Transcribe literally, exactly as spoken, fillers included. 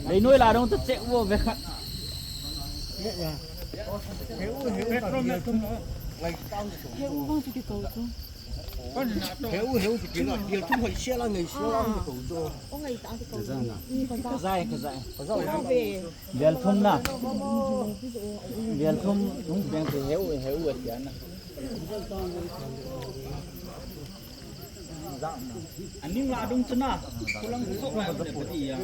Leinoi la dong ta check vo ve khat. Heu, heu, kiti la, bial thum hoi sia la, ngai sia la, ngai tou do. Ka zai, ka zai. Bial thum na. Bial thum, hung beng te heu, heu, a sia na. Aning la dung chu na. Kulang sok la le pati ya.